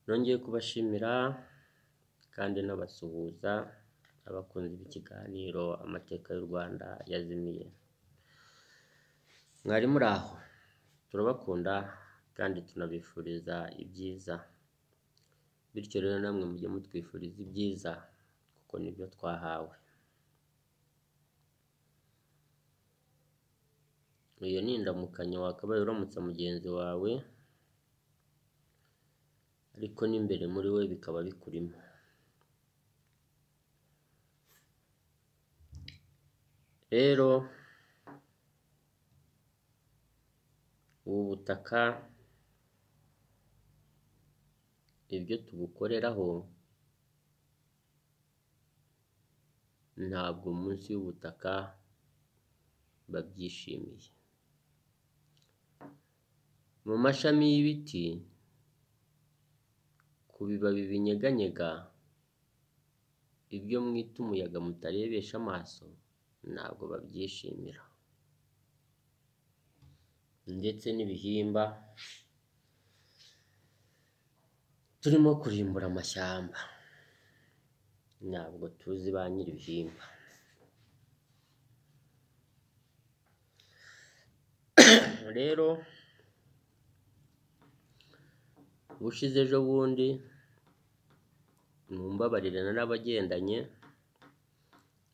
Nongeye kubashimira kandi n'abasuhuza abakunzi b'ikiganiro Amateka y'u Rwanda yazimiye. Mwari muri aho, turabakunda kandi tunabifuriza ibyiza, bityo rero namwe mujye mutwifuriza ibyiza kuko nibyo twahawe. Iyo ni indamukanyo wakabaye uramutsa mugenzi wawe, ariko n'imbere muri we bikaba bikurimo. Rero ubu butaka ibyo tubukoreraho ntabwo munsi y'ubutaka babyishimiye. Mu mashami y'ibiti, ku bibabi binyeganyega, ibyo mwita umuyaga mutarebesha amaso ntabwo babyishimira, ndetse n'ibihimba turimo kurimbura amashyamba ntabwo tuzi ba nyir'ibihimba. Rero ubushize ejo bundi mumbabarire n'abagendanye,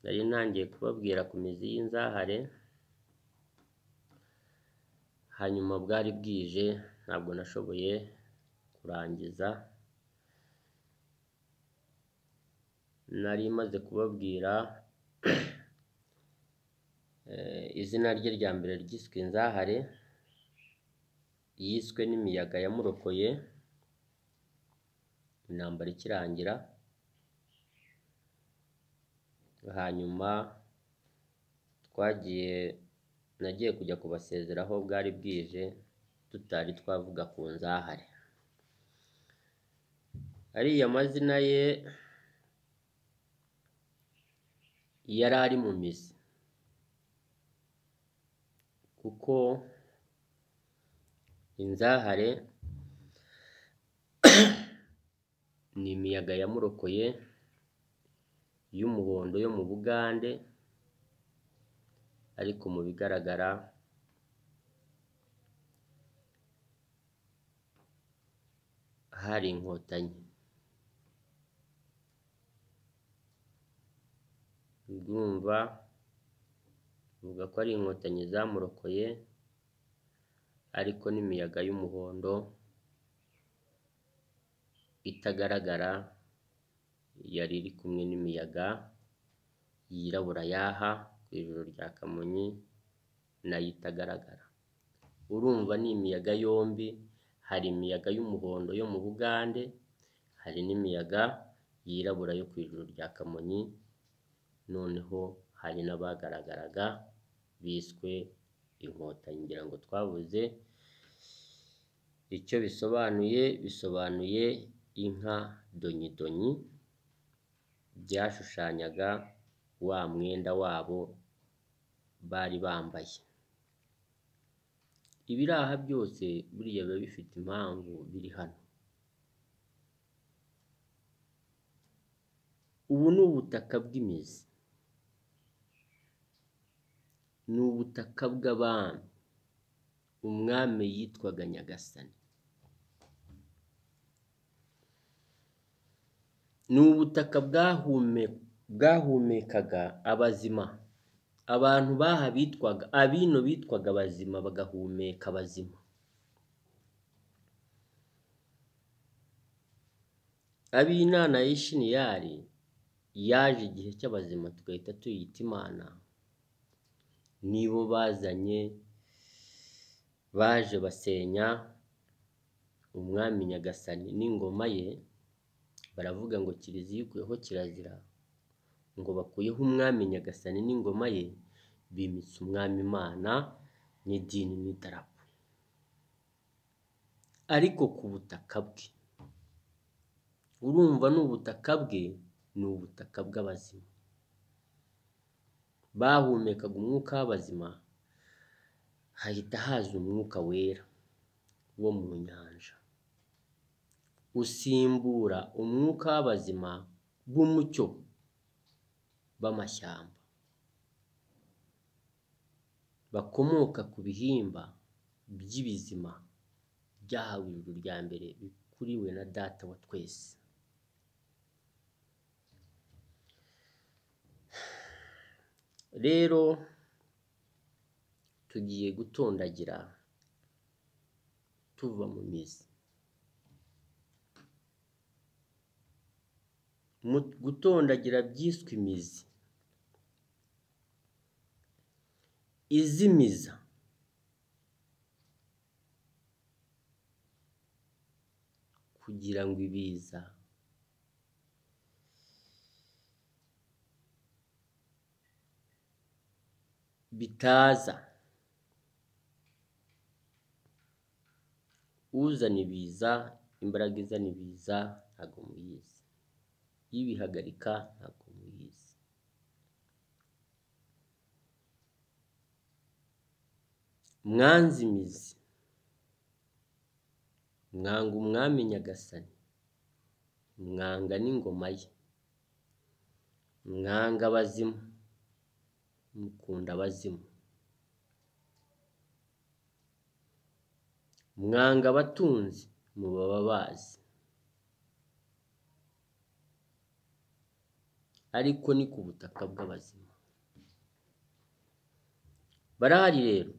nari ntangiye kubabwira ku mizi y'inzahare, hanyuma bwari bwije ntabwo nashoboye kurangiza. Nari maze kubabwira izina rye rya mbere ryiswe inzahare, yiswe n'imiyaga yamurokoye intambara ikirangira, hanyuma twagiye nagiye kujya kubasezeraho bwari bwije tutari twavuga ku nzahare. Ariya mazina ye yari ari mu mizi, kuko inzahare ni imiyaga yamurokoye y'umuhondo yo mu Bugande, ariko mu bigaragara hari Inkotanyi. Ndumva uvuga ko ari Inkotanyi zamurokoye, ariko n'imiyaga y'umuhondo itagaragara yari iri kumwe n'imiyaga yirabura yaha ku ijuru rya Kamonyi nayo itagaragara. Urumva ni imiyaga yombi, hari imiyaga y'umuhondo yo mu Bugande, hari n'imiyaga yirabura yo ku ijuru rya Kamonyi, noneho hari n'abagaragaraga biswe Inkotanyi. Ngira ngo twavuze icyo bisobanuye, bisobanuye inka donyidonyi, byashushanyaga wa mwenda wabo bari bambaye. Ibiri aha byose buriya biba bifite impamvu biri hano. Ubu ni ubutaka bw'imizi, ni ubutaka bw'abami. Umwami yitwaga Nyagasani. Ni ubutaka bwahumekaga abazima. Abantu baha bitwaga abino bitwaga abazima, bagahumeka abazima. Ab'Inana y'Ishiniyari yaje igihe cy'abazima tugahita tuyita Imana, nibo bazanye baje basenya umwami Nyagasani n'ingoma ye, baravuga ngo kiliziya ikuyeho kirazira, ngo bakuyeho umwami Nyagasani n'ingoma ye, bimitse umwami Imana n'idini n'idarapo, ariko ku butaka bwe. Urumva ni ubutaka bwe, ni ubutaka bw'abazima. Bahumekaga umwuka w'abazima, hahita haza umwuka wera wo mu nyanja. Usimbura umwuka w'abazima b'umucyo b'amashyamba bakomoka ku bihimba by'ibizima byahawe ijuru rya mbere bikuriwe na Data wa twese. Rero tugiye gutondagira tuva mu mizi. Mu gutondagira byiswe imizi izimiza kugira ngo ibiza bitaza. Uzana ibiza, imbaraga izana ibiza ntabwo muyizi, ibihagarika ntabwo muyizi. Mwanze imizi, mwanga umwami Nyagasani, mwanga n'ingoma ye, mwanga abazimu, mukunda abazimu, mwanga abatunzi, muba ababazi. Ariko ni ku butaka bw'abazima. Barahari rero,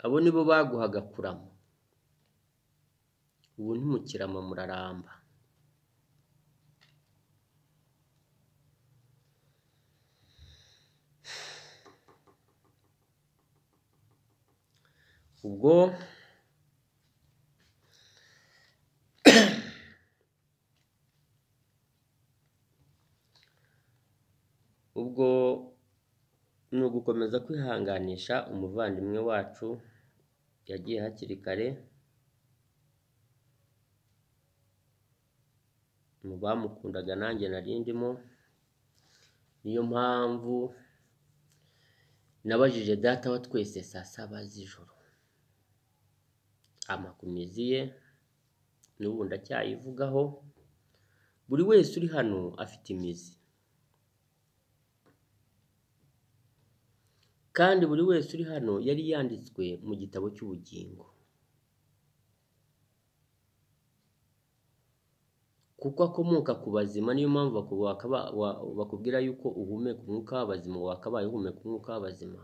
abo nibo baguhaga kurama, ubu ntimukirama muraramba. Ubwo ubwo ni ugukomeza kwihanganisha umuvandimwe wacu yagiye hakiri kare, mu bamukundaga nanjye nari ndimo. Niyo mpamvu nabajije Data wa twese saa saba z'ijoro, ampa ku mizi ye, n'ubu ndacyayivugaho. Buri wese uri hano afite imizi, kandi buri wese uri hano yari yanditswe mu gitabo cy'ubugingo, kuko akomoka ku bazima. Niyo mpamvu bakubwira yuko uhumeka umwuka w'abazima, wakabaye uhumeka umwuka w'abazima.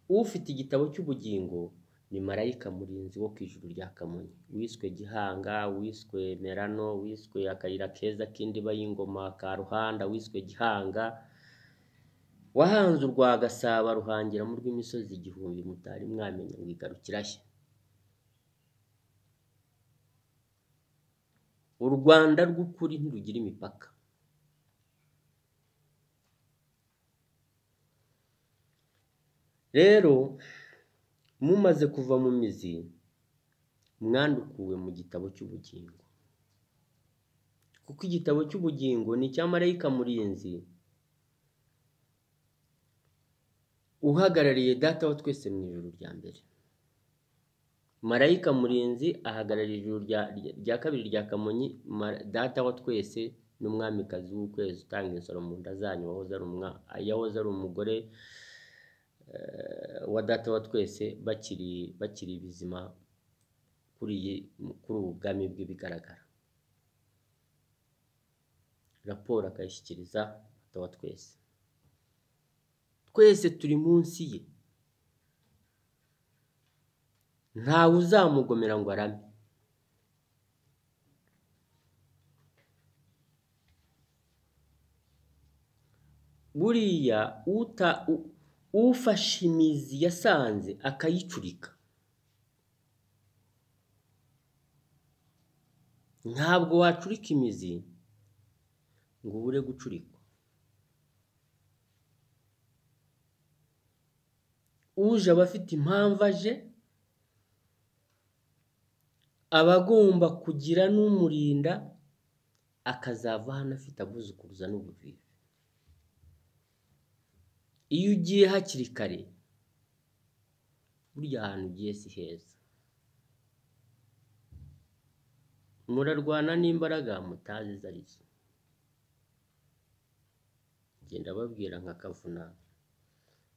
Ufite igitabo cy'ubugingo ni marayika murinzi wo ku ijuru rya Kamonyi, wiswe Gihanga, wiswe Merano, wiswe akayira keza k'indiba y'ingoma ka Ruhanda, wiswe Gihanga, wahanze urwa Gasabo ruhangira mu rw'imisozi igihumbi mutari mwamenya ngo igarukira he. U Rwanda rw'ukuri ntirugira imipaka. Rero mumaze kuva mu mizi, mwandukuwe mu gitabo cy'ubugingo, kuko igitabo cy'ubugingo ni icya marayika murinzi uhagarariye Data wa twese mu ijuru rya mbere. Marayika murinzi ahagarariye ijuru rya kabiri rya Kamonyi, Data wa twese n'umwamikazi w'ukwezi utanga insoro mu nda zanyu, yahoze ari umugore wa Data wa twese bakiri bizima kuri ubu bwami bw'ibigaragara. Raporo akayishyikiriza Data wa twese. Twese turi munsi ye, ntawe uzamugomera ngo arame. Buriya ufashe imizi yasanze akayicurika, ntabwo wacurika imizi ngo ubure gucurikwa. Uje aba afite impamvu aje, aba agomba kugira n'umurinda, akazava hano afite abuzukuruza n'ubuvivi. Iyo ugiye hakiri kare, Burya ahantu ugiye si heza, murarwana n'imbaraga mutazi izo arizo. Ngenda babwira nka Kavuna,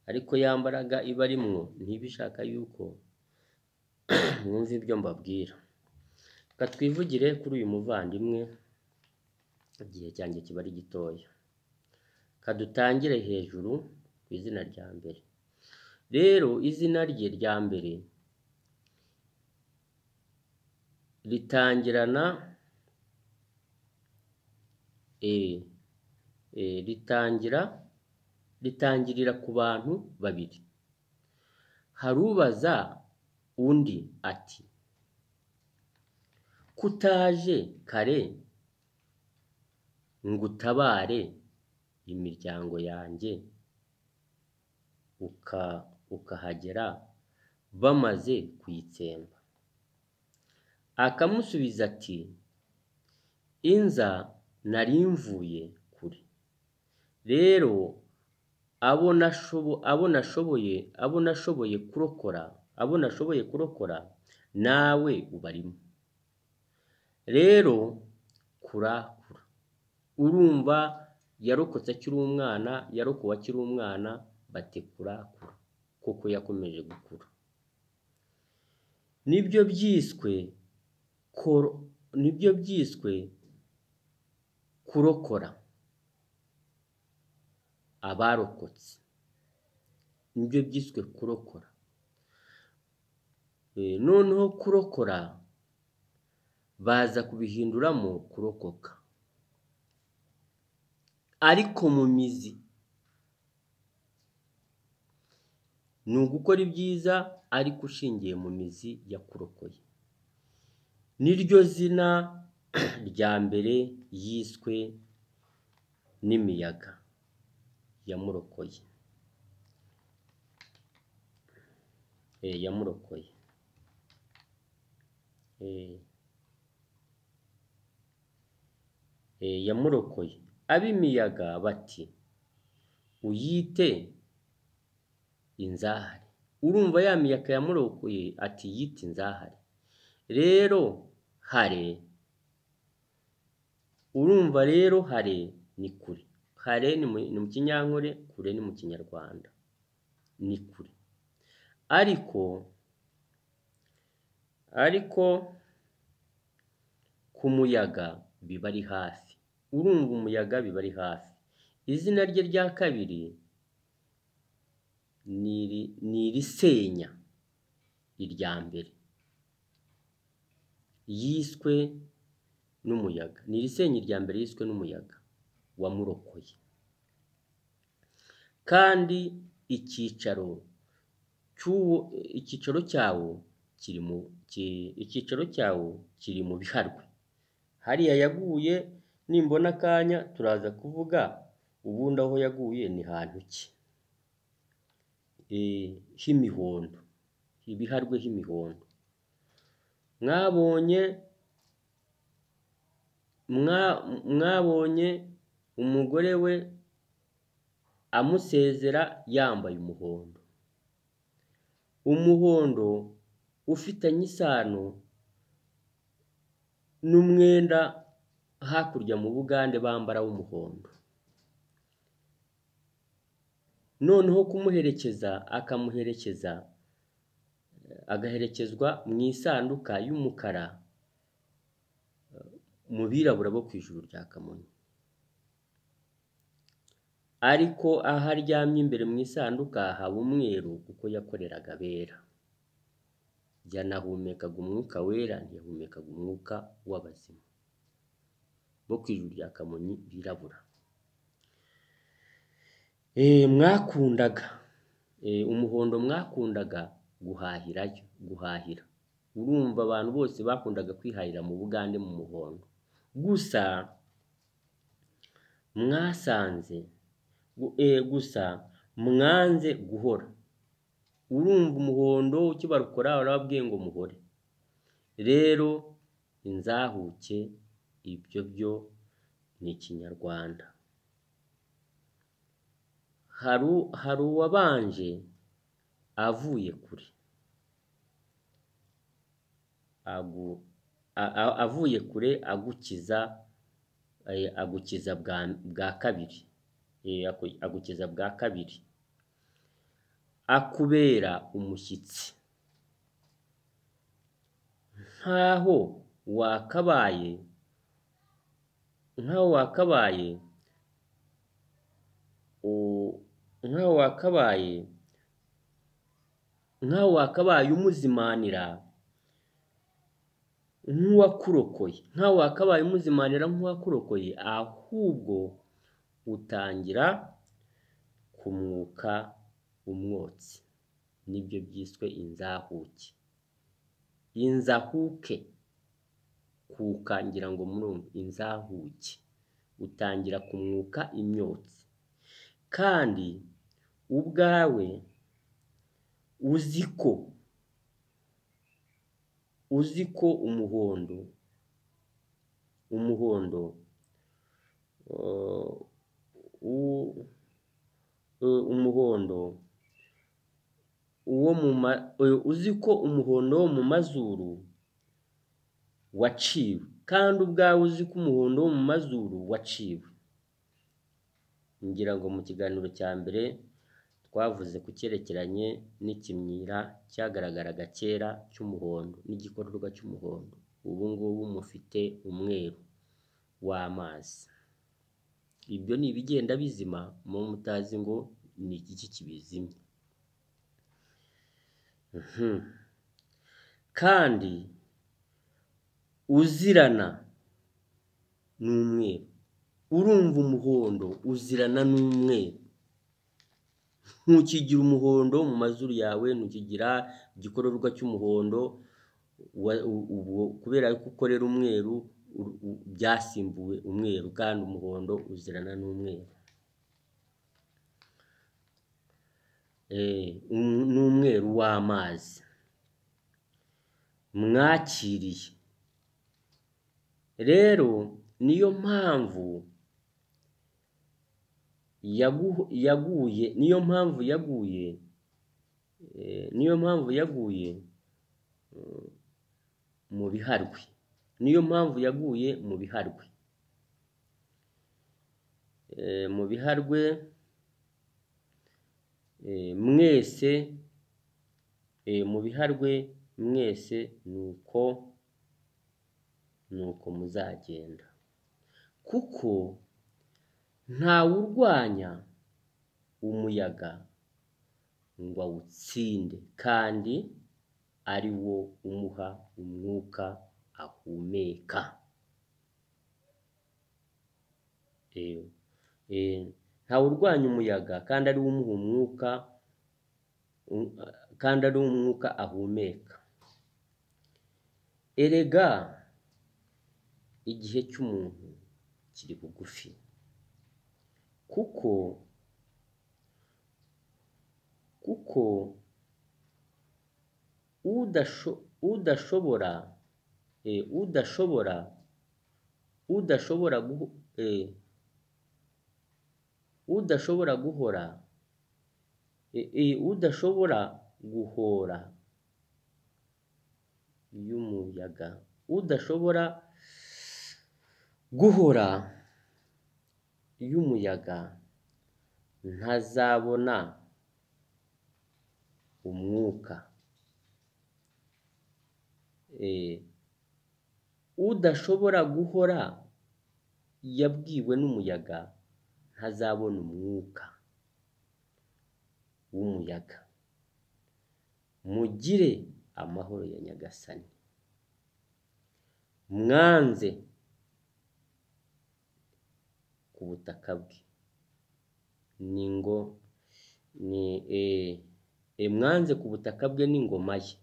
ariko ya mbaraga iba arimwo ntibishaka yuko mwumva ibyo mbabwira. Reka twivugire kuri uyu muvandimwe, igihe cyanjye kiba ari gitoya. Kadutangire hejuru ku izina rya mbere. Rero izina rye rya mbere ritangirana ritangirira ku bantu babiri. Harubaza undi ati kutaje kare ngutabare imiryango yanjye ukahagera bamaze kuyitsemba. Akamusubiza ati inza nari mvuye kure, rero abo nashoboye kurokora nawe ubarimo. Rero kurakura, urumva yarokotse akiri umwana, yarokowe akiri umwana, bati kurakura kuko yakomeje gukura. Nibyo byiswe kurokora abarokotse, nibyo byiswe kurokora. Noneho kurokora baza kubihinduramo kurokoka, ariko mu mizi ni ugukora ibyiza ariko ushingiye mu mizi yakurokoye. Niryo zina rya mbere yiswe n'imiyaga yamurokoye. Yamurokoye. Ab'imiyaga bati uyite inzahare. Urumva ya miyaga yamurokoye ati yite inzahare. Rero hare, urumva rero hare ni kure. Hare ni mu Kinyankore, kure ni mu Kinyarwanda, ni kure. Ariko ku muyaga biba ari hafi. Urumva umuyaga biba ari hafi. Izina rye rya kabiri ni irisenya irya mbere yiswe n'umuyaga. Ni irisenya irya mbere yiswe n'umuyaga wamurokoye. Kandi icyicaro cyawo kiri mu Biharwe. Hariya yaguye, nimbona akanya turaza kuvuga ubundi aho yaguye ni hantu ki h'imihondo, Ibiharwe h'imihondo. Mwabonye umugore we amusezera yambaye umuhondo. Umuhondo ufitanye isano n'umwenda hakurya mu Bugande bambara w'umuhondo. Noneho kumuherekeza akamuherekeza agaherekezwa mu isanduka y'umukara mu birabura bo ku ijuru rya Kamonyi. Ariko aho aryamye imbere mu isanduka haba umweru kuko yakoreraga abera. Yanahumekaga umwuka wera, ntiyahumekaga umwuka w'abazima bo ku ijuru rya Kamonyi birabura. Mwakundaga umuhondo, mwakundaga guhahirayo, guhahira. Urumva abantu bose bakundaga kwihahira mu Bugande mu muhondo. Gusa mwasanze gusa mwanze guhora. Urumva umuhondo ukibarukora warababwiye ngo muhore. Rero inzahuke ibyo byo ni Ikinyarwanda. Hari uwabanje avuye kure. avuye kure agukiza, agukiza bwa kabiri, agukiza bwa kabiri, akubera umushyitsi nkaho wakabaye umuzimanira nk'uwakurokoye, nkaho wakabaye umuzimanira nk'uwakurokoye, ahubwo utangira kumwuka umwotsi. Nibyo byiswe inzahuke. Inzahuke, kuka ngira ngo murumva, inzahuke, utangira kumwuka imyotsi, kandi ubwawe uzi ko umuhondo uzi ko umuhondo wo mu mazuru waciwe, kandi ubwawe uzi ko umuhondo wo mu mazuru waciwe. Ngira ngo mu kiganiro cya mbere twavuze ku cyerekeranye n'ikimyira cyagaragaraga kera cy'umuhondo n'igikororwa cy'umuhondo. Ubu ngubu mufite umweru w'amazi. Ibyo ni ibigenda bizima mu mutazi ngo ni iki kibizimya. Kandi uzirana n'umweru, urumva umuhondo uzirana n'umweru. Ntukigira umuhondo mu mazuru yawe, ntukigira igikororwa cy'umuhondo, kubera ko ukorera umweru, byasimbuwe umweru, kandi umuhondo uzirana n'umweru. N'umweru w'amazi mwakiriye. Rero niyo mpamvu yaguye, niyo mpamvu yaguye, niyo mpamvu yaguye mu biharwe, niyo mpamvu yaguye mu biharwe, mu biharwe mwese, mu biharwe mwese, nuko muzagenda, kuko ntawurwanya umuyaga ngo awutsinde, kandi ari wo umuha umwuka ahumeka. Ntawurwanya umuyaga kandi ari wo umuha umwuka, kandi ari umwuka ahumeka. Erega igihe cy'umuntu kiri bugufi, kuko udashobora guhora y'umuyaga, udashobora guhora y'umuyaga ntazabona umwuka. Udashobora guhora yabwiwe n'umuyaga ntazabona umwuka w'umuyaga. Mugire amahoro ya Nyagasani. Mwanze ku butaka bwe, mwanze ku butaka bwe n'ingoma ye.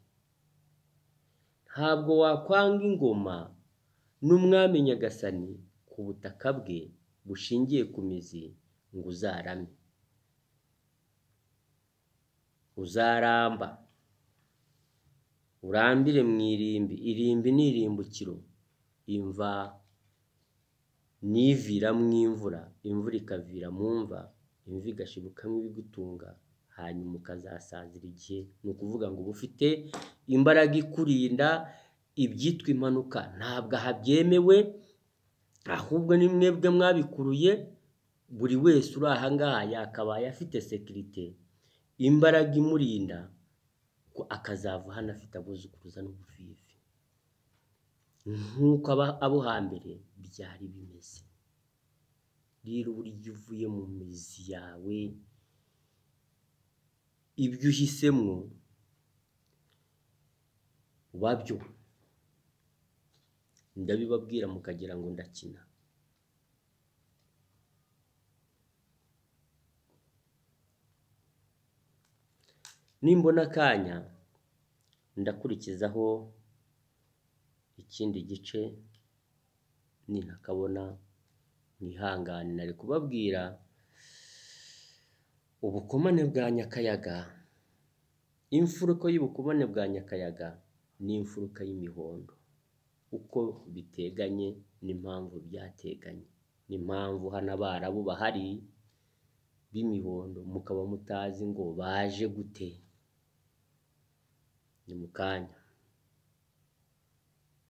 Ntabwo wakwanga ingoma n'umwami Nyagasani ku butaka bwe bushingiye ku mizi ngo uzarame, uzaramba, urambire mu irimbi. Irimbi ni irimbukiro, imva nivira mu imvura, imvura ikavira mu mva, imva igashibukamo ibigutunga, hanyuma ukazasazira igihe. Ni ukuvuga ngo uba ufite imbaraga ikurinda, Ibyitwa impanuka ntabwo aha byemewe, ahubwo ni mwebwe mwabikuruye. Buri wese uri aha ngaha yakabaye afite sécurité, imbaraga imurinda, ko akazava hano afite abuzukuruza n'ubuvivi, nk'uko abo hambere byari bimeze. Rero uburyo uvuye mu mizi yawe, ibyo uhisemo ubabyo, ndabibabwira mukagira ngo ndakina. Nimbona akanya ndakurikizaho ikindi gice, nintakabona mwihangane. Nari kubabwira ubukomane bwa Nyakayaga, imfuruka y'ubukomane bwa Nyakayaga n'imfuruka y'imihondo, uko biteganye n'impamvu byateganye, n'impamvu hano Abarabu bahari b'imihondo mukaba mutazi ngo baje gute. Ni mu kanya.